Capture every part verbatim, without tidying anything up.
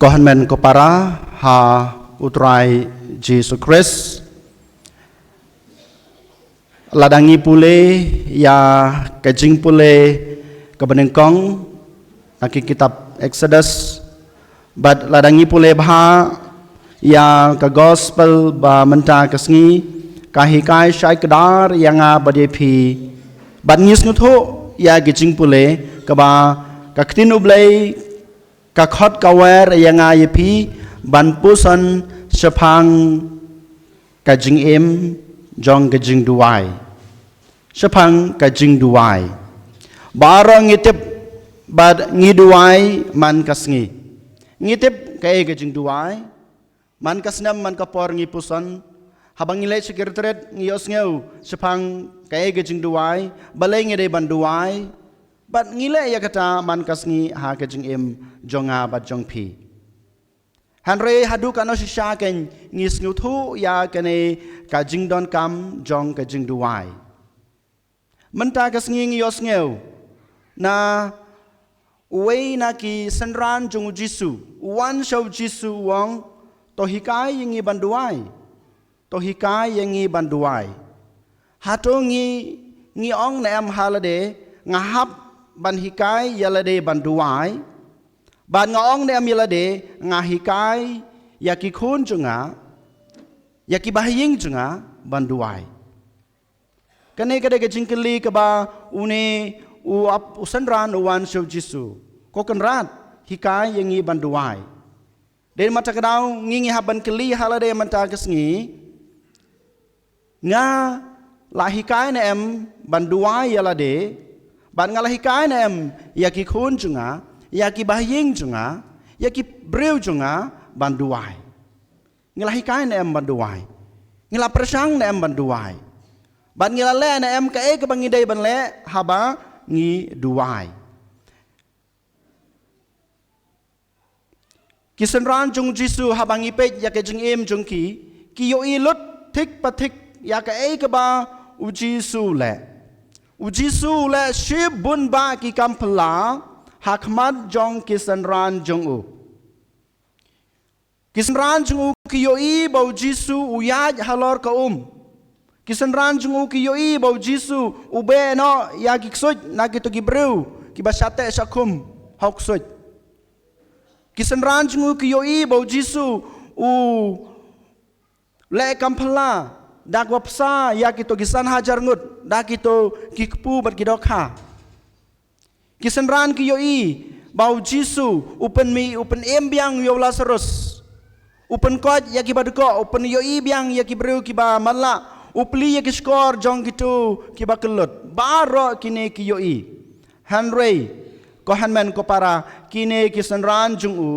Ko hynmen ko para ha U Trai Jisu Khrist. Lada ngi pule ïa ka jingpule kaba nyngkong na ki kitab Exodus, bad lada ngi pule bha ïa ka gospel ba mynta ka sngi, ka hikai shai kdar ïa nga bad ïa phi. Bad ngi sngewthuh ïa ki jingpule kaba ka ktien U Blei ka khot ka wer ïa nga ïa phi ban puson shaphang ka jingim jong ka jingduwai. Shaphang ka jingduwai. Baroh ngi tip bad ngi duwai man ka sngi. Ngi tip kaei ka jingduwai. Man ka snem man ka por ngi puson. Haba ngi leit sha ki retreat ngi ïohsngew shaphang kaei ka jingduwai. Balei ngi dei ban duwai. Bad ngi leh ïa kata man ka sngi ha ka jingim jong nga bad jong phi. Hynrei haduh katno shisha kein ngi sngewthuh ïa kane ka jingdonkam jong ka jingduwai. Mynta ka sngi ngi ïohsngew na uwei na ki synran jong U Jisu, u wan sha U Jisu u ong, to hikai ïa ngi ban duwai. To hikai ïa ngi ban duwai. Hato ngi, ngi ong ne em ha lade, nga hap ban hikai ïa lade ban duwai. Bad nga ong ne em ïa lade, nga hikai ïa ki khun jong nga, ïa ki bahaïing jong nga ban duwai. Kane ka dei ka jingkylli kaba une u ap u synran u wan sha U Jisu. Ko Kynrad, hikai ïa ngi ban duwai. Dei namar kata ka daw ngi ngi hap ban kylli ha lade mynta ka sngi. Nga la hikai ne em ban duwai ïa lade, bad nga la hikai ne em ïa ki khun jong nga, ïa ki bahaïing jong nga, ïa ki briew jong nga ban duwai. Ngi la hikai ne em ban duwai. Ngi la pyrshang ne em ban duwai. Bad ngi la leh ne em kaei kaba ngi dei ban leh haba ngi duwai. Ki synran jong U Jisu haba ngi peit ïa ka jingim jong ki, ki ïohi lut thik pa thik ïa kaei kaba U Jisu u leh. U Jisu u leh shibun bah ki kam phylla ha khmat jong ki synran jong u. Ki synran jong u ki ïohi ba U Jisu u ïaid halor ka um. Ki synran jong u ki ïohi ba U Jisu u beh noh ïa ki ksuid na kito ki briew kiba shah teh shah khum ha u ksuid. Ki synran jong u ki ïohi ba U Jisu u leh kam phylla da kaba bsa ïa kito ki san hajar ngut, da kito ki kpu bad ki dohkha. Ki synran ki ïohi ba U Jisu u pynmih, u pynim biang ïa u Lasarus. U pynkoit ïa kiba dkoh, u pynïohi biang ïa ki briew kiba matlah, u plie ïa ki shkor jong kito kiba kyllut. Baroh kine ki ïohi. Hynrei, ko hynmen ko para, kine ki synran jong u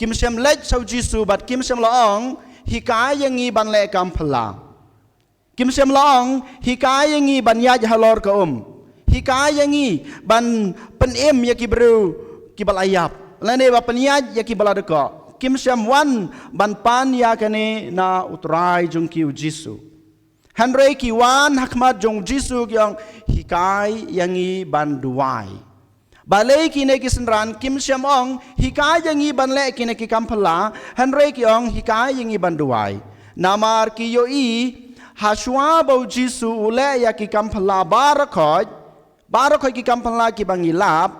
kim shym leit sha U Jisu bad kim shym la ong, hikai ïa ngi ban leh kam phylla. Kim shym la ong, hikai ïa ngi ban ïaid halor ka um. Hikai ïa ngi ban pynim ïa ki briew kiba la ïap, lane ba pynïaid ïa kiba la dkoh. Kim shym wan ban pan ïa kane na U Trai jong ki U Jisu. Hynrei ki wan ha khmat jong U Jisu ki ong, hikai ïa ngi ban duwai. Balei kine ki synran kim shym ong, hikai ïa ngi ban leh kine ki kam phylla, hynrei ki ong, hikai ïa ngi ban duwai. Namar ki ïohi ha shuwa ba U Jisu u leh ïa ki kam phylla baroh khoit, baroh khoit ki kam phylla kiba ngi lap,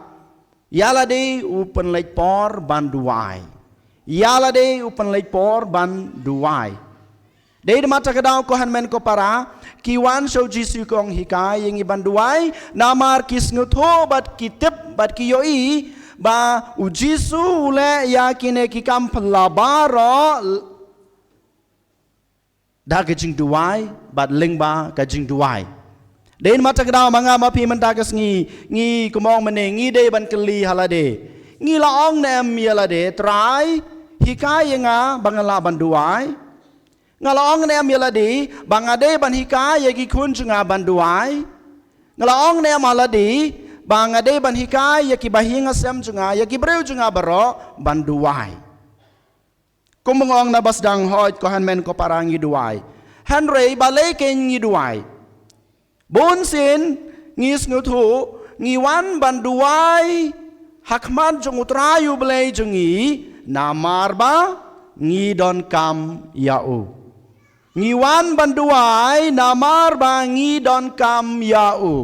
ïa lade u pynleit por ban duwai. Ïa lade u pynleit por ban duwai. Dei namar kata ka daw ko hynmen ko para, ki wan sha U Jisu ki ong, hikai ïa ngi ban duwai, namar ki sngewthuh bad ki tip bad ki ïohi ba U Jisu u leh ïa kine ki kam phylla baroh da ka jingduwai bad lyngba ka jingduwai. Dei namar kata ka daw ma nga ma phi mynta ka sngi, ngi kumno mynne, ngi dei ban kylli ha lade. Ngi la ong ne em ïa lade, Trai, hikai ïa nga ba ngan lah ban duwai. Nga la ong ne em ïa lade ba nga dei ban hikai ïa ki khun jong nga ban duwai. Nga la ong ne em ha lade ba nga dei ban hikai ïa ki bahaïing hasem jong nga, ïa ki briew jong nga baroh ban duwai. Kumba nga ong na ba sdang, hooid ko hynmen ko para, ngi duwai. Hynrei balei kein ngi duwai? Bun sien ngi sngewthuh ngi wan ban duwai ha khmat jong U Trai U Blei jong ngi, Namar ba ngi donkam ïa u. Ngi wan ban duwai namar ba ngi donkam ïa u.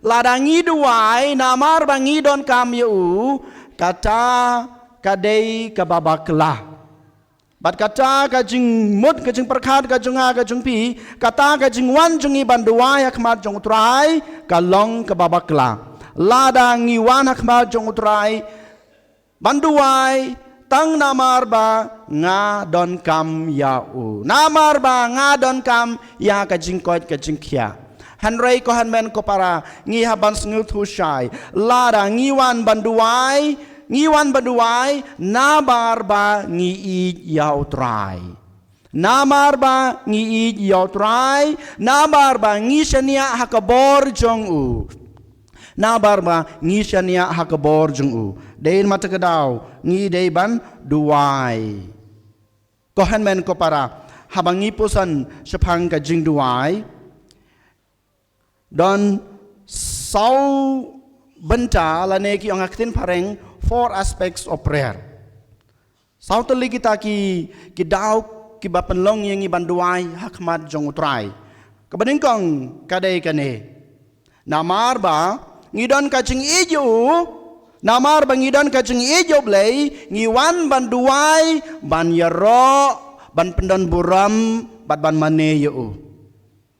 Lada ngi duwai namar ba ngi donkam ïa u, kata ka dei kaba bakla. Bad kata ka jingmut, ka jingpyrkhat ka jong nga ka jong phi, kata ka jingwan jong ngi ban duwai ha khmat jong u Trai, ka long kaba bakla. Lada ngi wan ha khmat jong u Trai ban duwai tang namar ba nga donkam ïa u, namar ba nga donkam ïa ka jingkoit ka jingkhiah. Hynrei ko hynmen ko para, ngi hap ban sngewthuh shai. Lada ngi wan ban duwai, ngi wan ban duwai namar ba ngi ïeit ïa u Trai. Namar ba ngi ïeit ïa u Trai, namar ba ngi shaniah ha ka bor jong u. Namar ba ngi shaniah ha ka bor jong u. Dei na kata ka daw ngi dei ban duwai. Ko hynmen ko para, haba ngi pyrshang shaphang ka jingduwai, don saw bynta, lane ki ong ha ka ktien phareng, four aspects of prayer. Saw tylli kita ki, ki daw kiba pynlong ïa ngi ban duwai ha khmat jong u Trai. Kaba nyngkong ka dei kane. Namar ba ngi don ka jingïeit ïa u, namar ba ngi don ka jingïeit ïa u Blei, ngi wan ban duwai, ban ïaroh, ban pyndon burom, bad ban mane ïa u.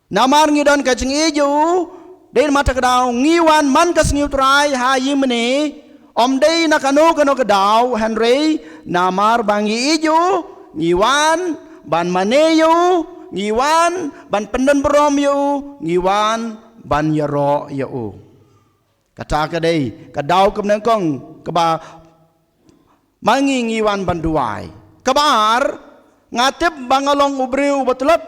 Namar ngi don ka jingïeit ïa u, dei na kata ka daw ngi wan man ka sngi u Trai ha ïing mane, ym dei na kano kano ka daw, hynrei namar ba ngi ïeit ïa u, ngi wan ban mane ïa u, ngi wan ban pyndon burom ïa u, ngi wan ban ïaroh ïa u. Kata ka dei ka daw kaba nyngkong kaba ma ngi ngi wan ban duwai. Kaba ar, nga tip ba nga long u briew ba tlot,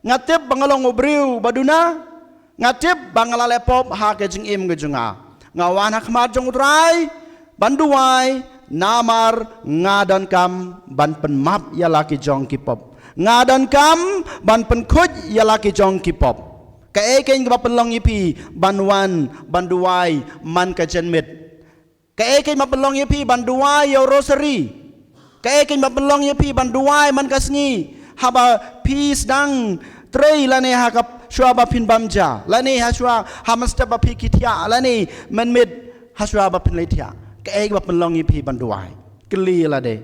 nga tip ba nga long u briew ba duna, nga tip ba nga la leh pop ha ka jingim ka jong nga. Nga wan ha khmat jong u Trai ban duwai, namar nga donkam ban pynmap ïa la ki jong ki pop. Nga donkam ban pynkhuid ïa la ki jong ki pop. Kaei keiñ kaba pynlong ïa phi ban wan ban duwai man ka janmiet? Kaei keiñ ba pynlong ïa phi ban duwai ïa u rosary? Kaei keiñ ba pynlong ïa phi ban duwai man ka sngi haba phi sdang trei, lane ha ka shuwa ba phin bam ja, lane ha shuwa ha mynstep ba phi ki thiah, lane mynmiet ha shuwa ba phin leit thiah? Kaei ba pynlong ïa phi ban duwai? Kylli ïa lade.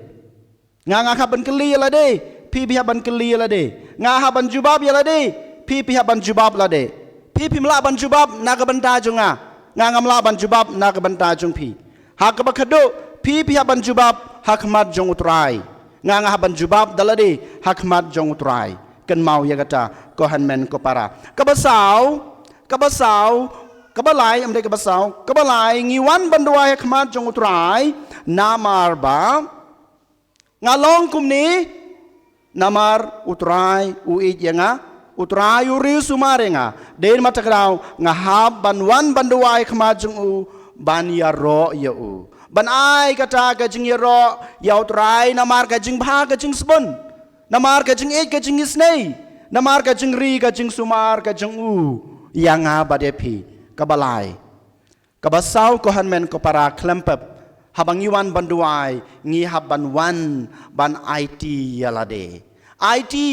Nga nga hap ban kylli ïa lade, phi phi hap ban kylli ïa lade. Nga hap ban jubab ïa lade, phi phi hap ban jubab lade. Phi phim lah ban jubab na ka bynta jong nga, nga ngam lah ban jubab na ka bynta jong phi. Ha kaba khadduh, phi phi hap ban jubab ha khmat jong u Trai, nga nga hap ban jubab da lade ha khmat jong u Trai. Kynmaw ïa kata ko hynmen ko para. Kaba saw, kaba saw, kaba lai, ym dei kaba saw, kaba lai, ngi wan ban duwai ha khmat jong u Trai namar ba nga long kumne namar u Trai u ïeit ïa nga, u Trai u riewsumar ïa nga. Dei na kata ka daw nga hap ban wan ban duwai ha khmat jong u, ban ïaroh ïa u, ban ai kata ka jingïaroh ïa u Trai namar ka jingbha ka jingsbun, namar ka jingïeit ka jingisynei, namar ka jingri ka jingsumar ka jong u ïa nga bad ïa phi. Kaba lai. Kaba saw ko hynmen ko para, khlem pep, haba ngi wan ban duwai, ngi hap ban wan ban aiti ïa lade. Aiti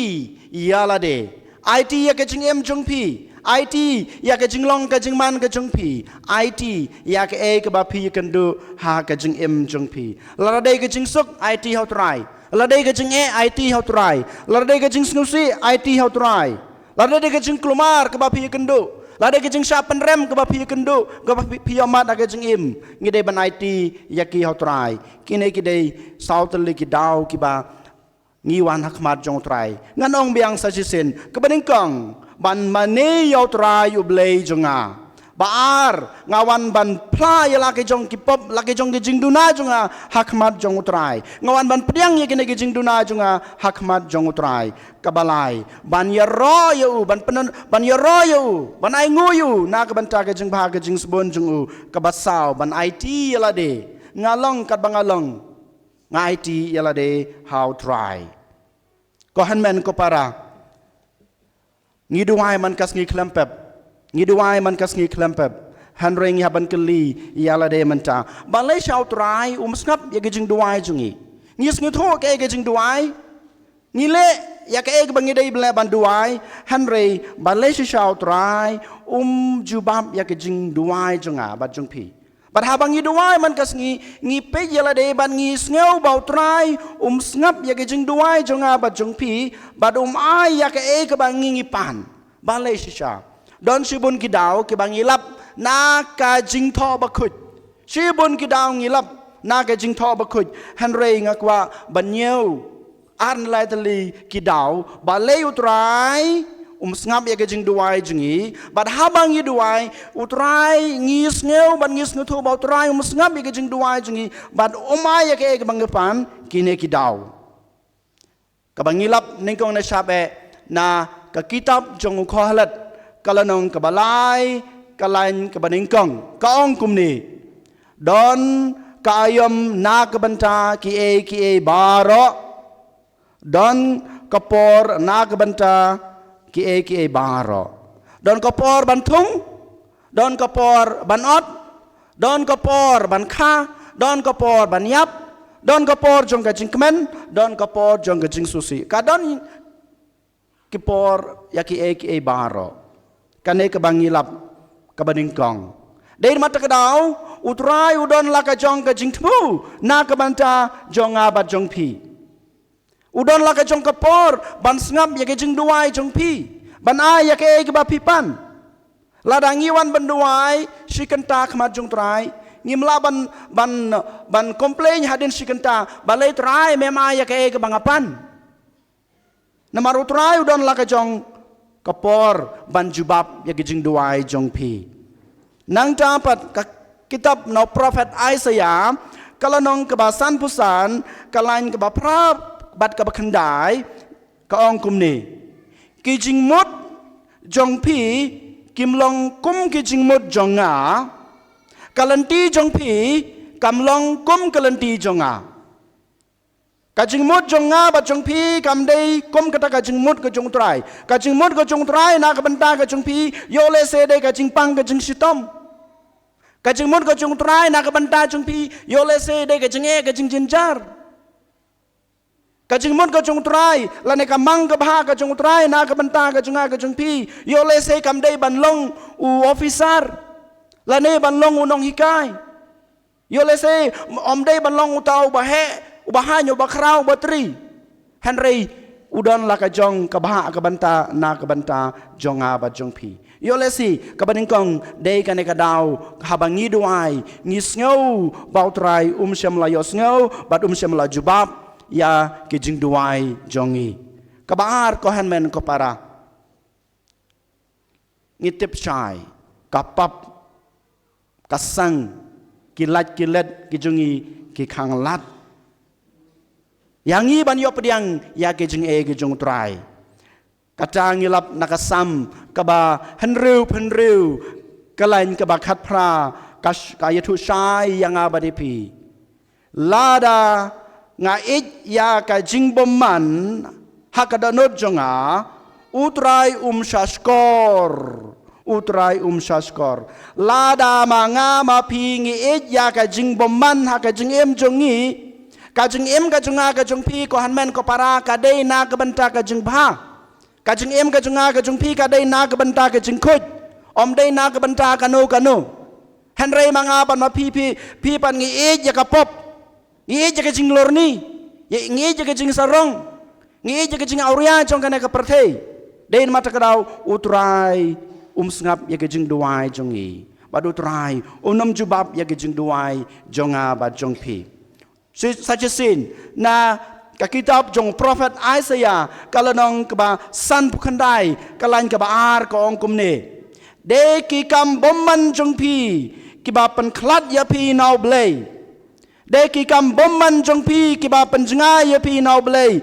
ïa lade. Aiti ïa ka jingim jong phi. Aiti ïa ka jinglong ka jingman ka jong phi. Aiti ïa kaei kaba phi ïakynduh ha ka jingim jong phi. Lada dei ka jingsuk, aiti ha u Trai. Lada dei ka jingeh, aiti ha u Trai. Lada dei ka jingsngewsih, aiti ha u Trai. Lada dei ka jingkulmar kaba phi ïakynduh, lada dei ka jingshah pynrem kaba phi ïakynduh, kaba phi, phi ïohmad ha ka jingim, ngi dei ban aiti ïa ki ha u Trai. Kine ki dei saw tylli ki daw kiba ngi wan ha khmat jong u Trai. Ngan ong biang sa shisien. Kaba nyngkong, ban mane ïa u Trai u Blei jong nga. Ba ar, nga wan ban phla ïa la ki jong ki pop, la ki jong ki jingduna jong nga ha khmat jong u Trai. Nga wan ban pdiang ïa kine ki jingduna jong nga ha khmat jong u Trai. Kaba lai, ban ïaroh ïa u, ban pynban, ban ïaroh ïa u, ban ainguh ïa u na ka bynta ka jingbha ka jingsbun jong u. Kaba saw, ban aiti ïa lade. Nga long katba nga long, nga aiti ïa lade ha u Trai. Ko hynmen ko para, ngi duwai man ka sngi khlem pep. Ngi duwai man ka sngi khlem pep. Hynrei ngi hap ban kylli ïa lade mynta, balei sha u Trai um sngap ïa ki jingduwai jong ngi? Ngi sngewthuh kaei ka jingduwai. Ngi leh ïa kaei kaba ngi dei ban leh ban duwai. Hynrei balei shisha U Trai um jubab ïa ka jingduwai jong nga bad jong phi? Bad haba ngi duwai man ka sngi, ngi peit ïa lade bad ngi sngew ba U Trai um sngap ïa ka jingduwai jong nga bad jong phi, bad um ai ïa kaei kaba ngi ngi pan. Balei shisha? Don shibun ki daw kiba ngi lap na ka jingthoh bakhuid. Shibun ki daw ngi lap na ka jingthoh bakhuid. Hynrei nga kwah ban ñiew ar ne lai tylli ki daw, balei U Trai um sngap ïa ka jingduwai jong ngi? Bad haba ngi duwai, U Trai, ngi sngew bad ngi sngewthuh ba U Trai um sngap ïa ka jingduwai jong ngi, bad um ai ïa kaei kaba ngi pan, kine ki daw. Kaba ngi lap nyngkong na shap eh, na ka kitab jong U Kohelet, ka lynnong kaba lai, ka lain kaba nyngkong, ka ong kumne: Don ka aïom na ka bynta kiei kiei baroh, don ka por na ka bynta kiei kiei baroh. Don ka por ban thung, don ka por ban ot, don ka por ban kha, don ka por ban ïap, don ka por jong ka jingkmen, don ka por jong ka jingsngewsih. Ka don ki por ïa kiei kiei baroh. Kane kaba ngi lap, kaba nyngkong. Dei namar kata ka daw, U Trai u don la ka jong ka jingthmu na ka bynta jong nga bad jong phi. U don la ka jong ka por ban sngap ïa ka jingduwai jong phi, ban ai ïa kaei kaba phi pan. Lada ngi wan ban duwai shi kynta ha khmat jong U Trai, ngim lah ban, ban, ban complain hadien shi kynta, balei Trai mem ai ïa kaei kaba nga pan. Namar U Trai u don la ka jong ka por ban jubab ïa ka jingduwai jong phi. Nangta pat ka kitab na u prophet Isaiah, ka lynnong kaba sanphew san, ka lain kaba phra bad kaba khyndai, ka ong kumne: Ki jingmut jong phi kim long kum ki jingmut jong nga, ka lynti jong phi kam long kum ka lynti jong nga. Ka jingmut jong nga bad jong phi kam dei kum kata ka jingmut ka jong U Trai. Ka jingmut ka jong U Trai na ka bynta ka jong phi, ïoh lehse dei ka jingpang ka jingshitom. Ka jingmut ka jong U Trai na ka bynta jong phi, ïoh lehse dei ka jingeh ka jingjynjar. Ka jingmut ka jong U Trai, lane ka mang ka bha ka jong U Trai na ka bynta ka jong nga ka jong phi, ïoh lehse kam dei ban long u officer, lane ban long u nonghikai. Ïoh lehse ym dei ban long uta uba heh, uba haiñ, uba khraw, uba tri. Hynrei u don la ka jong ka bha ka bynta na ka bynta jong nga bad jong phi. Ïoh lehse kaba nyngkong dei kane ka daw, haba ngi duwai, ngi sngew ba U Trai um shym la ïohsngew bad um shym la jubab ïa ki jingduwai jong ngi. Kaba ar, ko hynmen ko para, ngi tip shai, ka pap, ka sang, ki lait ki let ki jong ngi ki khanglad ïa ngi ban ïoh pdiang ïa ki jingeh ki jong U Trai. Kata ngi lap na ka Salm kaba hynriew phew hynriew, ka lain kaba khatphra, ka sh-, ka ïathuh shai ïa nga bad ïa phi. Lada nga ïeit ïa ka jingbymman ha ka dohnud jong nga, U Trai um shahshkor. U Trai um shahshkor. Lada ma nga ma phi ngi ïeit ïa ka jingbymman ha ka jingim jong ngi, ka jingim ka jong nga ka jong phi, ko hynmen ko para, ka dei na ka bynta ka jingbha. Ka jingim ka jong nga ka jong phi ka dei na ka bynta ka jingkhuid. Ym dei na ka bynta kano kano. Hynrei ma nga bad ma phi, phi, phi pat ngi ïeit ïa ka pop. Ngi ïeit ïa ka jinglorni. Ngi ïeit ïa ka jingsarong. Ngi ïeit ïa ka jingawria jong kane ka pyrthei. Dei namar kata ka daw U Trai um sngap ïa ka jingduwai jong ngi. Bad U Trai um nym jubab ïa ka jingduwai jong nga bad jong phi. Shi-, sa shisien, na ka kitab jong u prophet Isaiah, ka lynnong kaba sanphew khyndai, ka lain kaba ar, ka ong kumne: Dei ki kam bymman jong phi kiba pynkhlad ïa phi na U Blei. Dei ki kam bymman jong phi kiba pynjngai ïa phi na U Blei.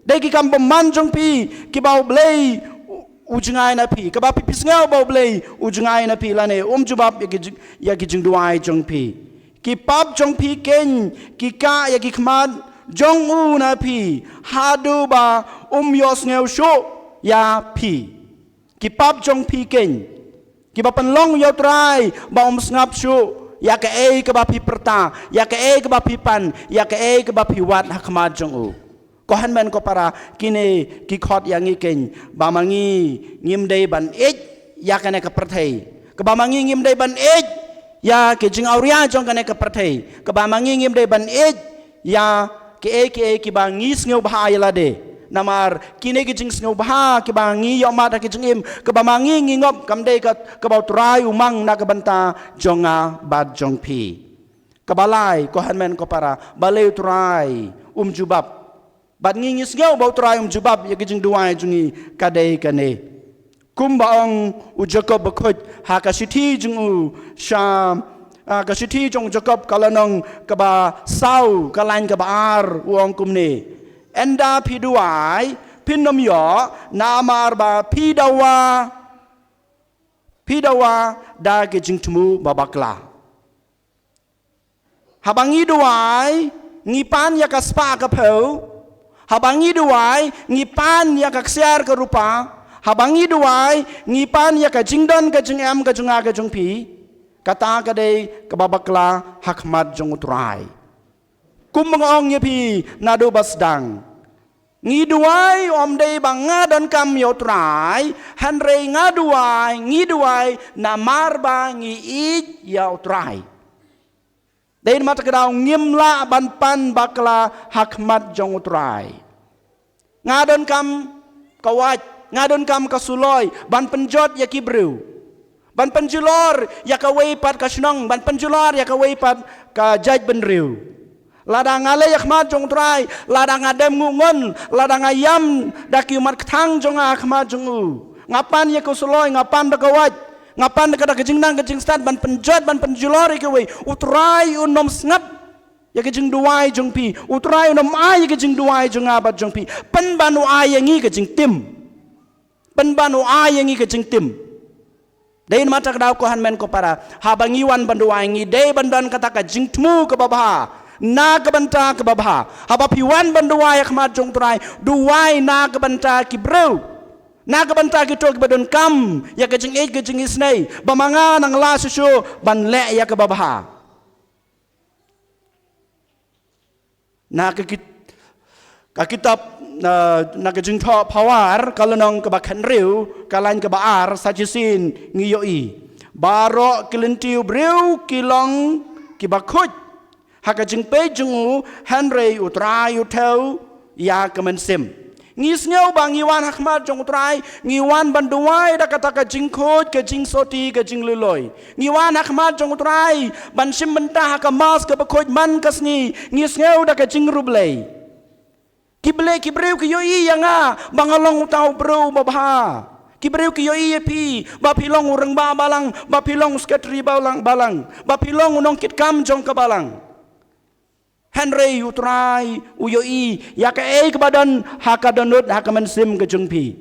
Dei ki kam bymman jong phi kiba U Blei u, u jngai na phi. Kaba phi, phi sngew ba U Blei u jngai na phi, lane um jubab ïa ki jing-, ïa ki jingduwai jong phi. Ki pap jong phi keiñ ki kah ïa ki khmat jong u na phi, haduh ba um ïohsngew shuh ïa phi. Ki pap jong phi keiñ kiba pynlong ïa U Trai ba um sngap shuh ïa kaei kaba phi pyrta, ïa kaei kaba phi pan, ïa kaei kaba phi wad ha khmat jong u. Ko hynmen ko para, kine ki khot ïa ngi kein ba ma ngi ngim dei ban ïeit ïa kane ka pyrthei, kaba ma ngi ngim dei ban ïeit ïa ki jingawria jong kane ka pyrthei, kaba ma ngi ngim dei ban ïeit ïa kiei kiei kiba ngi sngewbha ïa lade. Namar kine ki jingsngewbha kiba ngi ïohmad ha ki jingim, kaba ma ngi ngi ngop, kam dei ka, kaba U Trai u mang na ka bynta jong nga bad jong phi. Kaba lai, ko hynmen ko para, balei U Trai um jubab? Bad ngi ngi sngew ba U Trai um jubab ïa ki jingduwai jong ngi, ka dei kane. Kumba ong u Jakob bakhuid ha ka shithi jong u sha, ah, ka shithi jong u Jakob ka lynnong kaba saw, ka lain kaba ar, u ong kumne: Ynda phi duwai, phin ym ïoh, namar ba phi dawa, phi dawa da ki jingthmu ba bakla. Haba ngi duwai, ngi pan ïa ka spah ka phew. Haba ngi duwai, ngi pan ïa ka ksiar ka rupa. Haba ngi duwai, ngi pan ïa ka jingdon ka jingem ka jong nga ka jong phi. Kata ka dei kaba bakla ha khmat jong U Trai. Kumba nga ong ïa phi naduh ba sdang, ngi duwai ym dei ba nga donkam ïa U Trai, hynrei nga duwai, ngi duwai namar ba ngi ïeit ïa U Trai. Dei namar kata ka daw ngim lah ban pan bakla ha khmat jong U Trai. Nga donkam ka wait, nga donkam ka suloi ban pynjot ïa ki briew, ban pynjulor ïa kawei pat ka shnong, ban pynjulor ïa kawei pat ka jaitbynriew. Lada nga leit ha khmat jong U Trai, lada nga dem nguh ngon, lada nga ïam da ki ummat kthang jong nga ha khmat jong u, nga pan ïa ka suloi, nga pan da ka wait, nga pan da ka, da ka jingnang ka jingstad ban pynjot, ban pynjulor ïa kawei, U Trai un ym sngap ïa ka jingduwai jong phi. U Trai un ym ai ïa ka jingduwai jong nga bad jong phi. Pynban u ai ïa ngi ka jingtim. Pynban u ai ïa ngi ka jingtim. Dei namar kata ka daw, ko hynmen ko para, haba ngi wan ban duwai, ngi dei ban don kata ka jingthmu kaba bha na ka bynta kaba bha. Haba phi wan ban duwai ha khmat jong U Trai, duwai na ka bynta ki briew, na ka bynta kito kiba donkam ïa ka jingïeit ka jingisynei, ba ma nga nang lah shuh shuh ban leh ïa kaba bha. Na ka kit-, ka kitab, na, na ka Jingthoh Phawar, ka lynnong kaba khathynriew, ka lain kaba ar, sa shisien ngi ïohi: Baroh ki lynti u briew ki long kiba khuid ha ka jingpeit jong u, hynrei U Trai u thew ïa ka mynsiem. Ngi sngew ba ngi wan ha khmat jong U Trai, ngi wan ban duwai da kata ka jingkhuid, ka jingsoti, ka jingluiloi. Ngi wan ha khmat jong U Trai ban shim bynta ha ka Mass kaba khuid man ka sngi, ngi sngew da ka jingrublei. Ki blei, ki briew ki ïohi ïa nga ba nga long uta u briew uba bha. Ki briew ki ïohi ïa phi ba phi long u rangbah balang, ba phi long u sekretari balang, balang, ba phi long u nongkitkam jong ka balang. Hynrei U Trai u ïohi ïa kaei kaba don ha ka dohnud, ha ka mynsiem ka jong phi.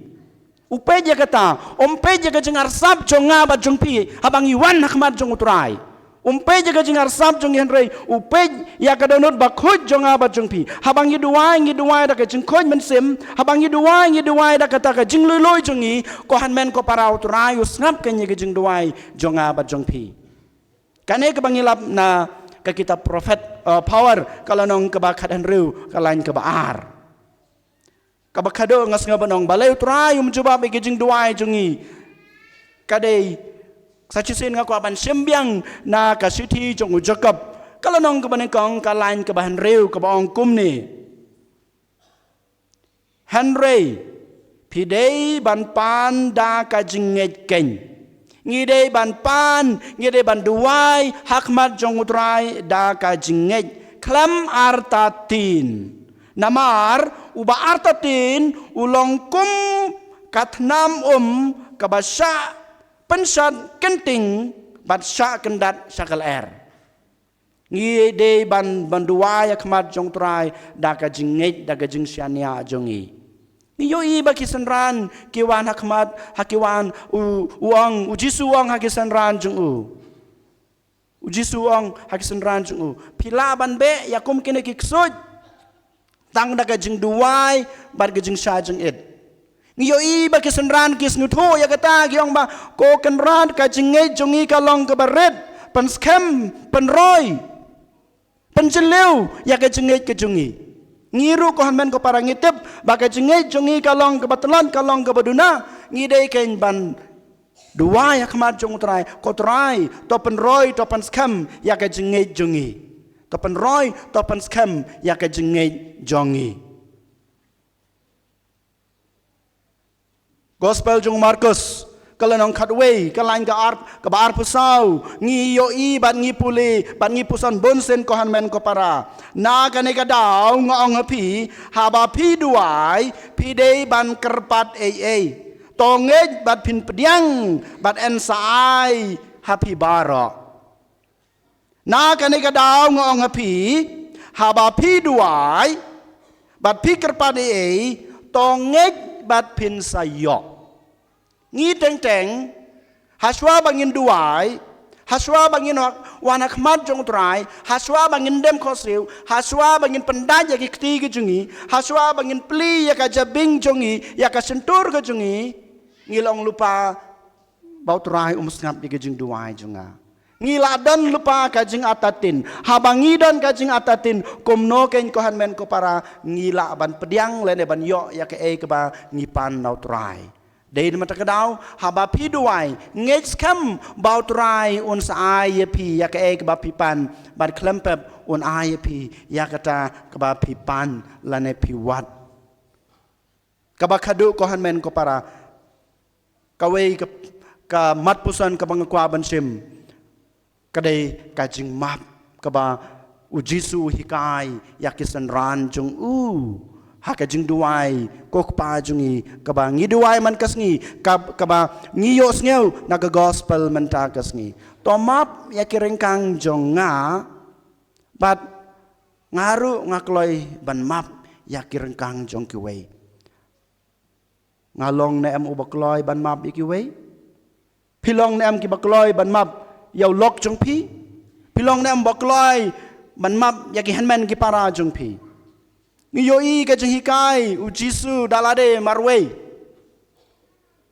U peit ïa kata, um peit ïa ka jingarsap jong nga bad jong phi haba ngi wan ha khmat jong U Trai. Um peit ïa ka jingarsap jong ngi, hynrei u peit ïa ka dohnud bakhuid jong nga bad jong phi. Haba ngi duwai, ngi duwai da ka jingkhuid mynsiem, haba ngi duwai, ngi duwai da kata ka jingluiloi jong ngi, ko hynmen ko para, U Trai u sngap kein ïa ka jingduwai jong nga bad jong phi. Kane kaba ngi lap na ka kitab Prophet, eh, Phawar, ka lynnong kaba khathynriew, ka lain kaba ar. Kaba khadduh nga sngew ban ong balei U Trai um jubab ïa ki jingduwai jong ngi. Ka dei, sa shisien nga kwah ban shim biang na ka shithi jong u Jakob, ka lynnong kaba nyngkong, ka lain kaba hynriew, kaba ong kumne: Hynrei phi dei ban pan da ka jingngeit kein. Ngi dei ban pan, ngi dei ban duwai ha khmat jong U Trai da ka jingngeit, khlem artatien. Namar uba artatien u long kum ka thnam um kaba shah pynshad kynting bad shah kyndat sha ka lyer. Ngi dei ban, ban duwai ha khmat jong U Trai da ka jingngeit, da ka jingshaniah jong ngi. Ngi ïohi ba ki synran ki wan ha khmat, ha ki wan, u, u ong, u Jisu u ong ha ki synran jong u. U Jisu u ong ha ki synran jong u: Phi lah ban beh ïa kum kine ki ksuid tang da ka jingduwai bad ka jingshah jingit. Ngi ïohi ba ki synran ki sngewthuh ïa kata, ki ong ba, ko Kynrad, ka jingngeit jong ngi ka long kaba rit, Pynskhem, pynroi, pynjylliew ïa ka jingngeit ka jong ngi. Ngi ruh ko hynmen ko para ngi tip ba ka jingngeit jong ngi ka long kaba tlot, ka long kaba duna. Ngi dei kein ban duwai ha khmat jong U Trai, ko Trai, to pynroi, to pynskhem ïa ka jingngeit jong ngi. To pynroi, to pynskhem ïa ka jingngeit jong ngi. Gospel jong u Markus, ka lynnong khatwei, ka lain ka ar, kaba arphew saw, ngi ïohi bad ngi pule bad ngi puson bunsien ko hynmen ko para. Na kane ka daw nga ong ha phi, haba phi duwai, phi dei ban kyrpad ei ei. To ngeit bad phin pdiang, bad yn sa ai ha phi baroh. Na kane ka daw nga ong ha phi, haba phi duwai bad phi kyrpad ei ei, to ngeit bad phin sa ïoh. Ngi teng teng, hashwa ba ngin duwai, hashwa ba ngin wan ha khmat jong U Trai, hashwa ba ngin dem khohsiew, hashwa ba ngin pyndait ïa ki kti ki jong ngi, hashwa ba ngin plie ïa ka jabieng jong ngi, ïa ka shyntur ka jong ngi, ngi la ong lypa ba U Trai um sngap ïa ka jingduwai jong nga. Ngi la don lypa ka jingartatien. Haba ngi don ka jingartatien, kumno kein ko hynmen ko para, ngi lah ban pdiang lane ban ïoh ïa kaei kaba ngi pan na U Trai. Dei namar kata ka daw, haba phi duwai, ngeit skhem ba U Trai un sa ai ïa phi ïa kaei kaba phi pan, bad khlem pep un ai ïa phi ïa kata kaba phi pan lane phi wad. Kaba khadduh ko hynmen ko para, kawei ka, ka mat puson kaba nga kwah ban shim, ka dei ka jingmap kaba U Jisu u hikai ïa ki synran jong u ha ka jingduwai, ko Kpa jong ngi, kaba ngi duwai man ka sngi, kab-, kaba ngi ïohsngew na ka gospel mynta ka sngi. To map ïa ki ryngkang jong nga, bad nga ruh nga kloi ban map ïa ki ryngkang jong kiwei. Nga long ne em uba kloi ban map ïa kiwei? Phi long ne em kiba kloi ban map ïa u lok jong phi? Phi long ne em ba kloi ban map ïa ki hynmen ki para jong phi? Ngi ïohi ka jinghikai U Jisu da lade marwei.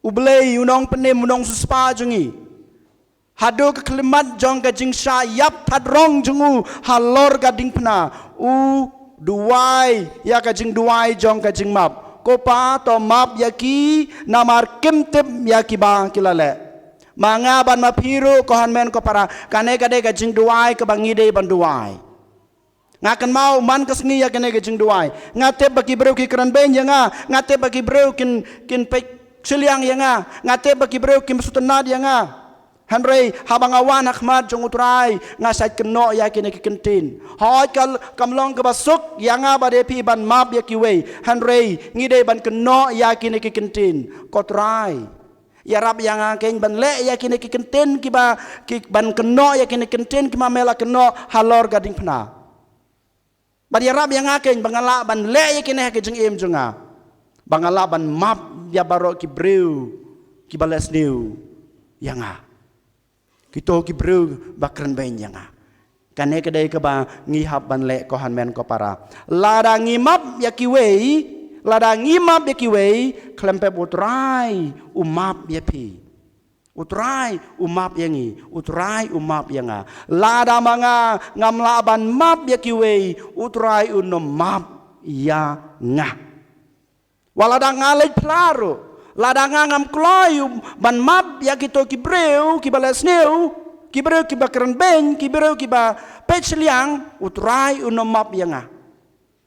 U Blei, u nongpynim, u nongsiewspah jong ngi, haduh ka khyllipmat jong ka jingshah ïap thad rong jong u halor ka diengphna, u duwai ïa ka jingduwai jong ka jingmap. Ko Pa, to map ïa ki, namar kim tip ïa kiba ki la leh. Ma nga bad ma phi ruh, ko hynmen ko para, kane ka dei ka jingduwai kaba ngi dei ban duwai. Nga kynmaw man ka sngi ïa kane ka jingduwai. Nga tip ba ki briew ki kren beiñ ïa nga. Nga tip ba ki briew kin, kin peit shiliang ïa nga. Nga tip ba ki briew kin sngewtynnad ïa nga. Hynrei haba nga wan ha khmat jong U Trai, nga shait kynnoh ïa kine ki kyntien. Hooid, ka, kam long kaba suk ïa nga bad ïa phi ban map ïa kiwei. Hynrei ngi dei ban kynnoh ïa kine ki kyntien. Ko Trai, ïarap ïa nga kein ban leh ïa kine ki kyntien kiba, ki ban kynnoh ïa kine ki kyntien kiba me la kynnoh halor ka diengphna. Bad ïarap ïa nga kein ba nga lah ban leh ïa kine ha ka jingim jong nga, ba nga lah ban map ïa baroh ki briew kiba leh sniew ïa nga, kito ki briew ba kren beiñ ïa nga. Kane ka dei kaba ngi hap ban leh, ko hynmen ko para. Lada ngi map ïa kiwei, lada ngi map ïa kiwei, khlem pep U Trai u map ïa phi. U Trai u map ïa ngi, U Trai u map ïa nga. Lada ma nga ngam lah ban map ïa kiwei, U Trai un ym map ïa nga. Wat lada nga leit phla ruh, lada nga ngam kloi ban map ïa kito ki briew kiba leh sniew, ki briew kiba kren beiñ, ki briew kiba peit shiliang, U Trai un ym map ïa nga.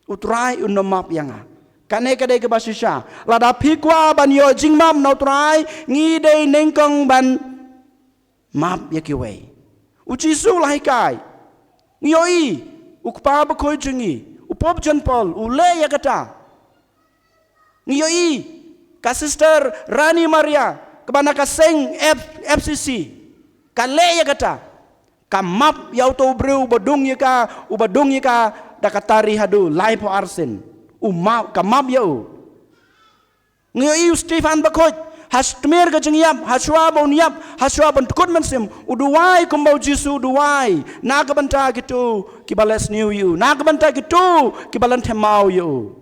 U Trai un ym map ïa nga. Kane ka dei kaba shisha. Lada phi kwah ban ïoh jingmap na U Trai, ngi dei nyngkong ban map ïa kiwei. U Jisu u la hikai. Ngi ïohi, u Kpa Bakhuid jong ngi, u Pope John Paul, u leh ïa kata. Ngi ïohi ka Sister Rani Maria, kaba na ka seng F-, F C C, ka leh ïa kata. Ka map ïa uto u briew uba dung ïa ka, uba dung ïa ka da ka tari haduh laiphew ar sien. U map, ka map ïa u. Ngi ïohi u Stephan Bakhuid, ha tmier ka jingïap, hashwa ba un ïap, hashwa ban dkut mynsiem, u duwai kumba u Jisu u duwai na ka bynta kito kiba leh sniew ïa u, na ka bynta kito kiba leh thymmai ïa u.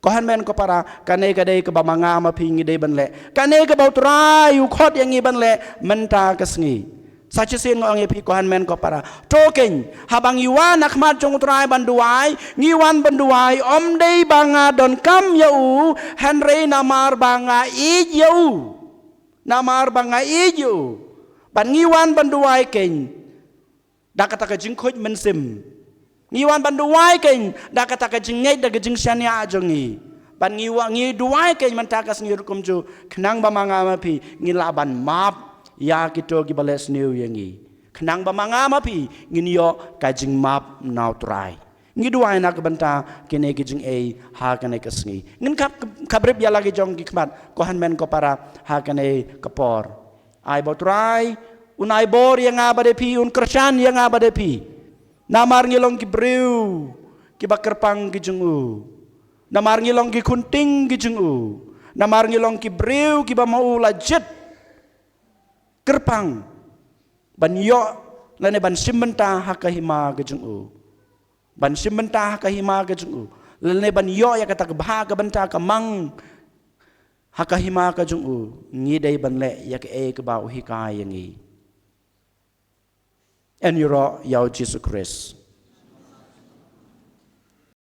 Ko hynmen ko para, kane ka dei kaba ma nga ma phi ngi dei ban leh. Kane kaba U Trai u khot ïa ngi ban leh mynta ka sngi. Sa shisien nga ong ïa phi ko hynmen ko para, to keiñ, haba ngi wan ha khmat jong U Trai ban duwai, ngi wan ban duwai ym dei ba nga donkam ïa u, hynrei namar ba nga ïeit ïa u. Namar ba nga ïeit ïa u. Ban ngi wan ban duwai keiñ da kata ka jingkhuid mynsiem. Ngi wan ban duwai keiñ da kata ka jingngeit, da ka jingshaniah jong ngi. Ban ngi wa ngi duwai keiñ mynta ka sngi ruh kumjuh, khnang ba ma nga ma phi ngin lah ban map ïa kito kiba leh sniew ïa ngi, khnang ba ma nga ma phi ngin ïoh ka jingmap na U Trai. Ngi duwai na ka bynta kine ki jingeh ha kane ka sngi. Ngin khap, khap rip ïa la ki jong ki khmat ko hynmen ko para ha kane ka por. Ai ba U Trai un ai bor ïa nga bad ïa phi, un kyrshan ïa nga bad ïa phi. Namar ngi long ki briew kiba kyrpang ki jong u. Namar ngi long ki khun ting ki jong u. Namar ngi long ki briew kiba ma u la jied kyrpang ban ïoh lane ban shim bynta ha ka hima ka jong u. Ban shim bynta ha ka hima ka jong u, lane ban ïoh ïa kata ka bha ka bynta ka mang ha ka hima ka jong u, ngi dei ban leh ïa kaei kaba u hikai ïa ngi. Yn ïaroh ïa U Jisu Khrist.